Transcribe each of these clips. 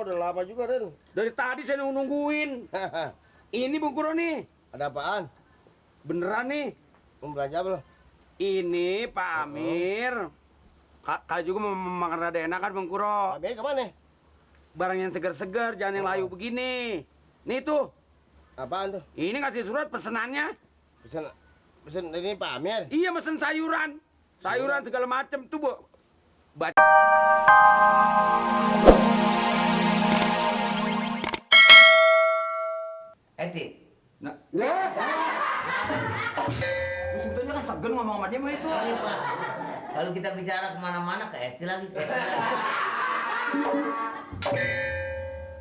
Oh, udah lama juga, Den. Dari tadi saya nungguin. Ini Bung Kuro nih. Ada apaan? Beneran nih. Mau belanja apa lo? Ini Pak Amir. Kali juga mau makan rada enak kan Bung Kuro. Ambil kemana? Barang yang segar-segar, jangan yang layu begini. Nih tuh. Apaan tuh? Ini ngasih surat pesenannya. Pesen ini Pak Amir. Iya mesen sayuran. Sayuran segala macem tuh, Bu. Baca. Eti. Nah, lu sebetulnya kan segen ngomong sama dia mah itu. Sorry, Pak. Kalau kita bicara kemana-mana ke Eti lagi.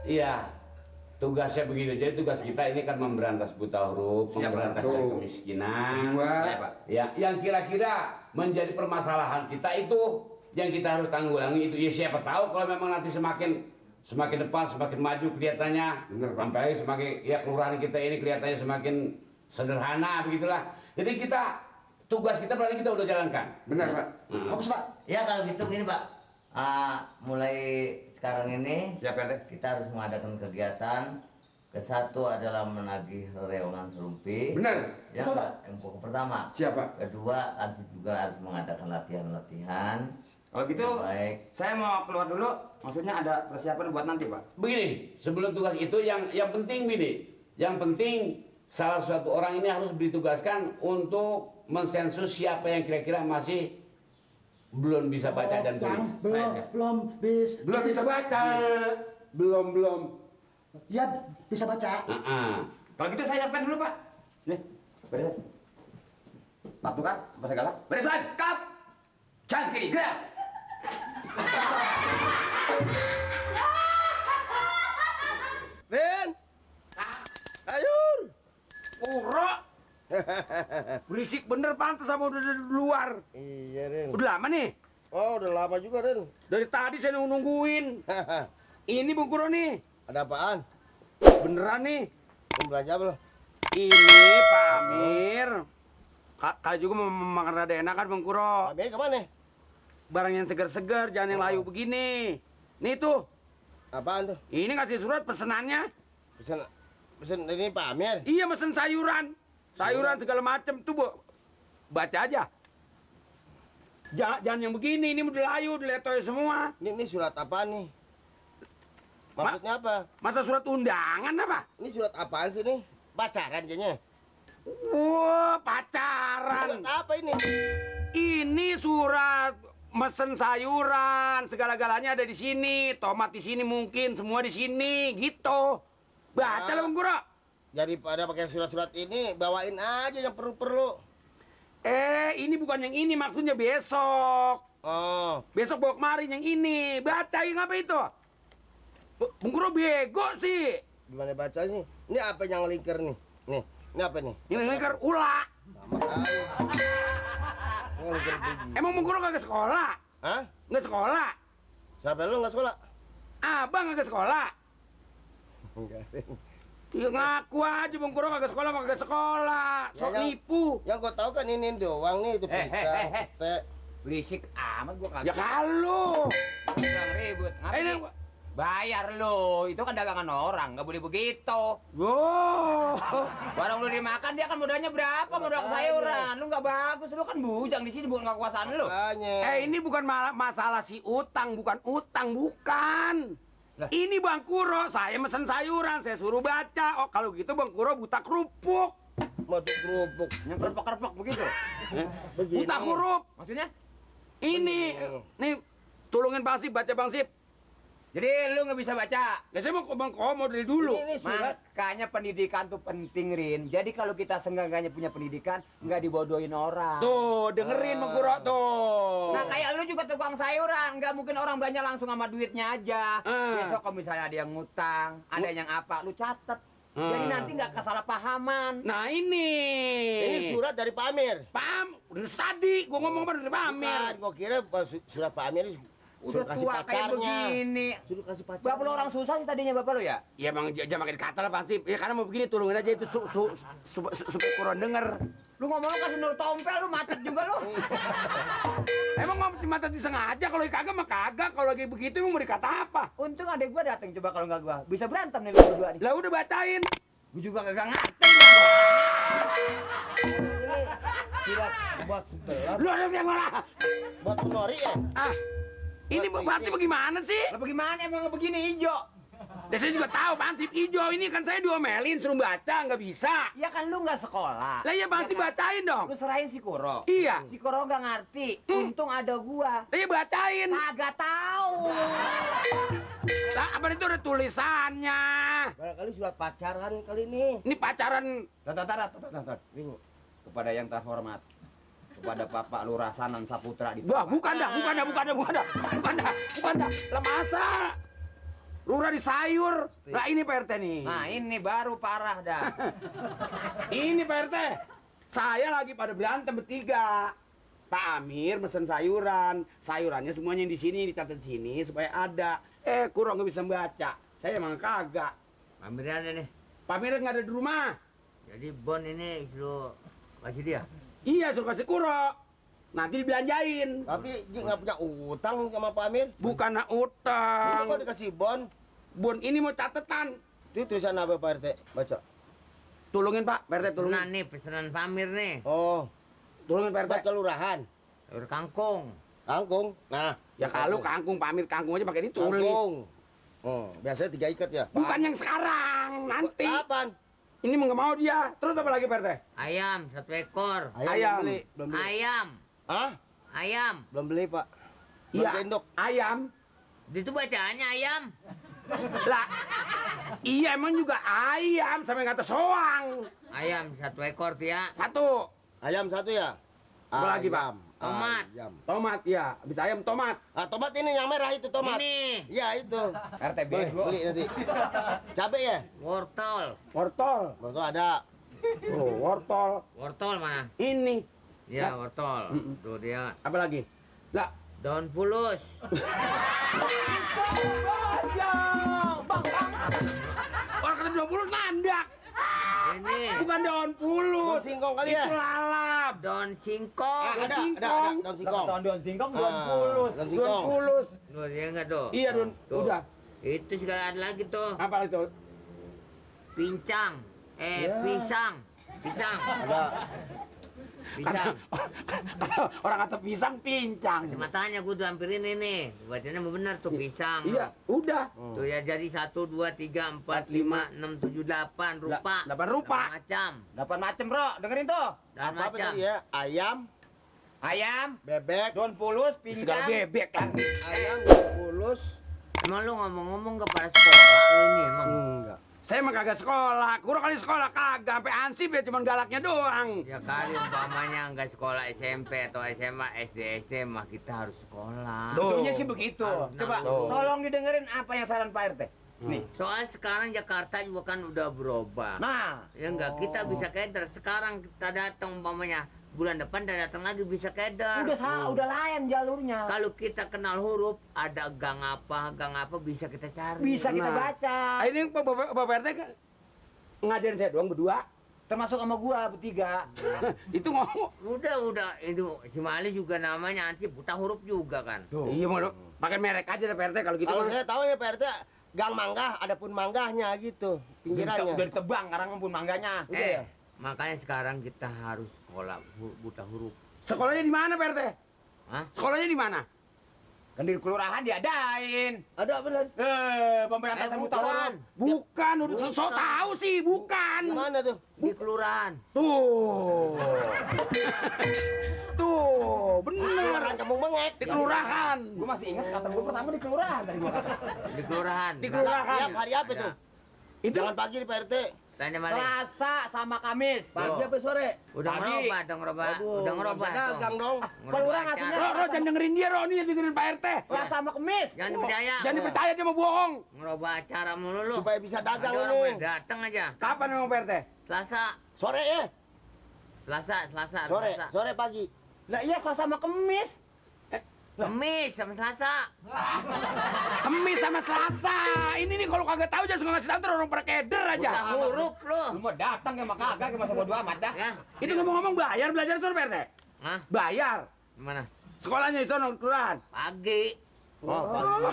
Iya, tugasnya begitu. Jadi tugas kita ini kan memberantas buta huruf, memberantas dari kemiskinan. Ya, yang kira-kira menjadi permasalahan kita itu yang kita harus tanggulangi itu. Ya siapa tahu kalau memang nanti semakin depan, semakin maju kelihatannya, sampai semakin ya kelurahan kita ini kelihatannya semakin sederhana begitulah. Jadi tugas kita berarti kita udah jalankan. Benar, Pak. Bagus, Pak. Ya kalau gitu gini, Pak. Mulai sekarang ini Siapa deh? kita harus mengadakan kegiatan. Kesatu adalah menagih reongan serumpi. Benar. Yang pertama. Siapa? Kedua, harus juga harus mengadakan latihan-latihan. Kalau gitu, Baik. saya mau keluar dulu. Maksudnya ada persiapan buat nanti, Pak. Begini, sebelum tugas itu yang penting begini. Yang penting salah satu orang ini harus ditugaskan untuk mensensus siapa yang kira-kira masih belum bisa baca dan tulis. Belum bisa baca. Belum. Ya, bisa baca. Kalau gitu saya nyampein dulu, Pak. Nih, beresan. Waktu kan, apa segala? Beresan, kap! Jangan kiri, gerak! Den! Sayur! Kuro! Berisik bener, pantas sama udah di luar. Iya, Den. Udah lama nih. Oh, udah lama juga, Den. Dari tadi saya nungguin. Ini Bung Kuro nih. Ada apaan? Beneran nih. Mau belanja apa lo? Ini Pak Amir. Kali juga mau makan rada enak kan Bung Kuro. Ambil kemana? Barang yang segar-segar, jangan yang layu begini. Nih tuh. Apaan tuh? Ini ngasih surat pesenannya. Pesen ini Pak Amir. Iya mesen sayuran. Sayuran segala macem tuh, Bu. Baca aja. Jangan yang begini, ini udah layu, udah letoy semua. Ini surat apa nih? Maksudnya apa? Masa surat undangan apa? Ini surat apaan sih nih? Pacaran kayaknya. Wah, pacaran. Surat apa ini? Ini surat mesen sayuran, segala-galanya ada di sini. Tomat di sini mungkin, semua di sini, gitu. Baca lah Bung Kuro. Daripada pakai surat-surat ini, bawain aja yang perlu-perlu. Ini bukan yang ini, maksudnya besok. Oh, Besok bawa kemarin yang ini. Bacain apa itu? Bung Kuro bego sih. gimana bacanya? Ini apa yang lingkar nih? Nih, ini apa nih? Ini lingkar ula. Sama kali. Ini lingkar begini. Emang Bung Kuro kagak sekolah? Hah? Nggak sekolah? Siapa lu nggak sekolah? Abang kagak sekolah? Enggak. Ya ngaku aja Bung Kuro kagak sekolah, kagak sekolah. Sok Ya, nipu. Yang gua tahu kan ini doang nih, itu pisang, teh. Berisik amat gua Ya kagak. kalau. Bilang ribut. Ini Bayar lo, itu kan dagangan orang, nggak boleh begitu. wow. Barang lu dimakan dia kan modalnya berapa? Modal sayuran. Lu nggak bagus, lu kan bujang di sini bukan kekuasaan lu. Makanya. Ini bukan masalah si utang, bukan. Lah. Ini Bang Kuro, saya mesen sayuran, saya suruh baca. Oh kalau gitu Bang Kuro buta kerupuk. Mati kerupuk. Yang kerpek-kerpek begitu. Begini. Buta huruf. Maksudnya? Ini, nih, tolongin Bang Sip, baca Bang Sip. Jadi lu nggak bisa baca. Ya saya mau ke Bang Komo dari dulu. Ini surat. Makanya pendidikan tuh penting, Rin. Jadi kalau kita seenggaknya punya pendidikan, nggak dibodohin orang. Tuh, dengerin Bang Kuro tuh. Nah kayak lu juga tukang sayuran, nggak mungkin orang belanja langsung sama duitnya aja. Besok kalau misalnya ada yang ngutang, ada yang apa, lu catet. Jadi nanti nggak kesalahpahaman. Nah ini. Ini surat dari Pak Amir. Paham? Udah tadi, gua ngomong dari Pak Amir. Bukan, gua kira surat Pak Amir suruh Udah kasih tua kayak pacarnya. begini. Suruh kasih pacar. Bapak lu orang susah sih tadinya bapak lu ya? Ya emang jangan makin kata lah Pak Sip. Ya karena mau begini tolongin aja itu supaya Kuro denger. Lu ngomong kasih nur tompel lu macet juga lu. Emang mata disengaja, kalau kagak mah kagak. Kalau lagi begitu emang mau dikata apa? Untung adek gua datang, coba kalau nggak gua bisa berantem nih lu berdua nih. Lah udah bacain. Gua juga kagak ngerti. Surat buat sebelah, Lu ada yang mana? buat menori ya. Ah, ini berarti bagaimana sih? Lah bagaimana emang begini hijau? Ya saya juga tahu Pansip hijau ini kan saya diomelin suruh baca nggak bisa. Ya kan lu nggak sekolah. Lah ya Pansip bacain dong. Lu serahin si Kuro. Iya. Si Kuro nggak ngerti. Untung ada gua. Lah ya bacain. Kagak tahu. Lah apa itu ada tulisannya? Barangkali surat pacaran kali ini. Ini pacaran. Tar. Kepada yang terhormat. Kepada Bapak Lurah Sanan Saputra di Wah, bukan dah. Lah masa? Lurah di sayur. Lah ini Pak RT nih. Nah ini baru parah dah. Ini Pak RT. Saya lagi pada berantem bertiga. Pak Amir mesen sayuran. Sayurannya semuanya di sini dicatat di sini supaya ada. Kurang nggak bisa membaca. Saya emang kagak. Pamirnya ada nih. Pak Amir nggak ada di rumah. Jadi bon ini suruh kasih dia. Iya, suruh kasih Kuro. Nanti dibelanjain. Tapi Ji nggak punya utang sama Pak Amir. Bukan Ini utang. kok dikasih bon. Bon ini mau catatan. Itu tulisan apa Pak RT? Baca. Tolongin Pak, Pak RT Nah tolongin. nih pesanan Pamir nih. Oh, Tolongin Pak RT. buat kelurahan. Sayur kangkung. Kangkung. Nah, Ya kalau kangkung, Pak Amir kangkung aja pakai ditulis. kangkung. Oh, biasanya 3 ikat ya. Bukan yang sekarang, nanti. Kapan? Ini mau nggak mau dia. Terus apa lagi Pak RT? Ayam 1 ekor. Ayam. Belum beli. Ayam. Hah? Ayam. Belum beli Pak. Belum Iya, gendok. ayam. Itu bacaannya ayam. Lah, iya emang juga ayam sampai kata soang. Ayam 1 ekor Pia. Satu, Ayam 1 ya? Apa lagi, Pak? Ayam. Tomat. Ayam. tomat ya. Habis ayam tomat. Ah, tomat ini yang merah itu tomat. Ini Iya itu. RT Boleh, bego. beli nanti. Cabai ya? wortel. Wortel. Betul ada. Oh, wortel. Wortel mana? Ini. Ya wortel. Tuh dia. Apa lagi? Lah, Daun fulus. orang kata 20 nandak. Ini Bukan daun pulus. Daun singkong kali ya? Itu lalap. daun singkong. Ada singkong. daun singkong. Daun singkong Ah, daun Daun singkong. pulus. Tuh dia enggak tuh. Iya, Dun. Tuh. Udah. Itu segala ada lagi tuh. Apa itu? Pincang. Pisang. Pisang. Ada. Pisang. Orang kata pisang pincang. Matanya gue udah hampir ini nih. Bacanya benar tuh pisang. Iya, udah. Tuh ya jadi 1, 2, 3, 4, 5, 6, 7, 8 rupa. 8 rupa. 8 macam. 8 macem bro, dengerin tuh. Dan Apa macam. tadi ya? Ayam, Ayam, bebek, daun pulus, Segala pincang. bebek lagi. ayam, daun pulus. Emang lu ngomong-ngomong kepala sekolah lu ini emang. Enggak. Saya mah kagak sekolah. Kurang kali sekolah kagak. Sampai ansip ya cuman galaknya doang. Ya kali umpamanya nggak sekolah SMP atau SMA, SD mah kita harus sekolah. Sebetulnya sih begitu. Harus Coba nanggung. tolong didengerin apa yang saran Pak RT. Nih. Soal sekarang Jakarta juga kan udah berubah. Nah, Ya enggak, kita bisa keder. Sekarang kita datang umpamanya bulan depan dan datang lagi bisa keder. udah salah, udah lain jalurnya. Kalau kita kenal huruf, ada gang apa bisa kita cari. Bisa kita Nah. baca. Ini Bapak RT kan ngajarin saya doang berdua. Termasuk sama gua bertiga. Itu ngomong. Udah, itu si Mali juga namanya anti buta huruf juga kan. Iya mau pakai merek aja deh Pak RT kalau gitu. Kalau mah. saya tahu ya Pak RT, gang manggah, ada pun manggahnya gitu, pinggirannya. Udah ditebang, sekarang pun mangganya. Udah ya? Makanya sekarang kita harus sekolah buta huruf. Sekolahnya di mana Pak RT? Hah? Sekolahnya di mana? Kan di kelurahan diadain. Ada benar. Pemberantasan buta bukan. huruf. Bukan, udah so tahu sih, bukan. Di mana tuh? Di kelurahan. Tuh. Tuh, Kelurahan bener. Kampung Bengek. Di kelurahan. Gua masih ingat kata gua pertama di kelurahan tadi gua. Di kelurahan. Di kelurahan. Tiap hari apa Ada. tuh? Itu Jangan pagi di Pak RT. Tanya Mali. Selasa sama Kamis. Pagi apa sore? Udah Pagi. ngerubah dong, ngerubah. Aduh, Udah ngerubah nggak bisa dong. dagang dong. Pelurah ngasihnya Ro, jangan dengerin dia, Ro. Nih yang dengerin Pak RT. Selasa sama Kamis. Jangan dipercaya. Jangan dipercaya dia mau bohong. Ngerubah acara mulu lu. Supaya bisa dagang Ada orang ini. boleh datang aja. Kapan emang Pak RT? Selasa, Sore ya? Selasa. Sore pagi. Lah iya Selasa sama Kamis. Kemis sama Selasa. Kemis sama Selasa. Ini nih kalau kagak tahu jangan suka ngasih tahu ntar orang pada keder aja. Buta huruf lu. Lu mau datang ya maka kagak masa bodo amat dah. Ya. Itu ngomong-ngomong bayar belajar tuh Pak RT? Hah? Bayar. Gimana? Sekolahnya di sono kelurahan. Pagi. Oh, pagi.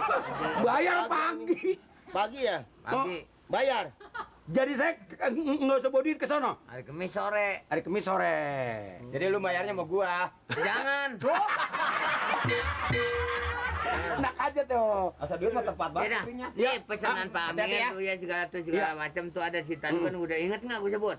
Bayar pagi. Pagi ya? Pagi. Bayar. Jadi saya nggak usah bawa duit ke sono. Hari Kamis sore. Hari Kamis sore. Jadi lu bayarnya sama gua. Jangan. Enak aja tuh. Asal duit mah tepat banget. Beda. tapi-nya. Nih pesanan Pak hati-hati Amir ya. tuh ya segala macam tuh ada si tadi kan udah inget nggak gue sebut?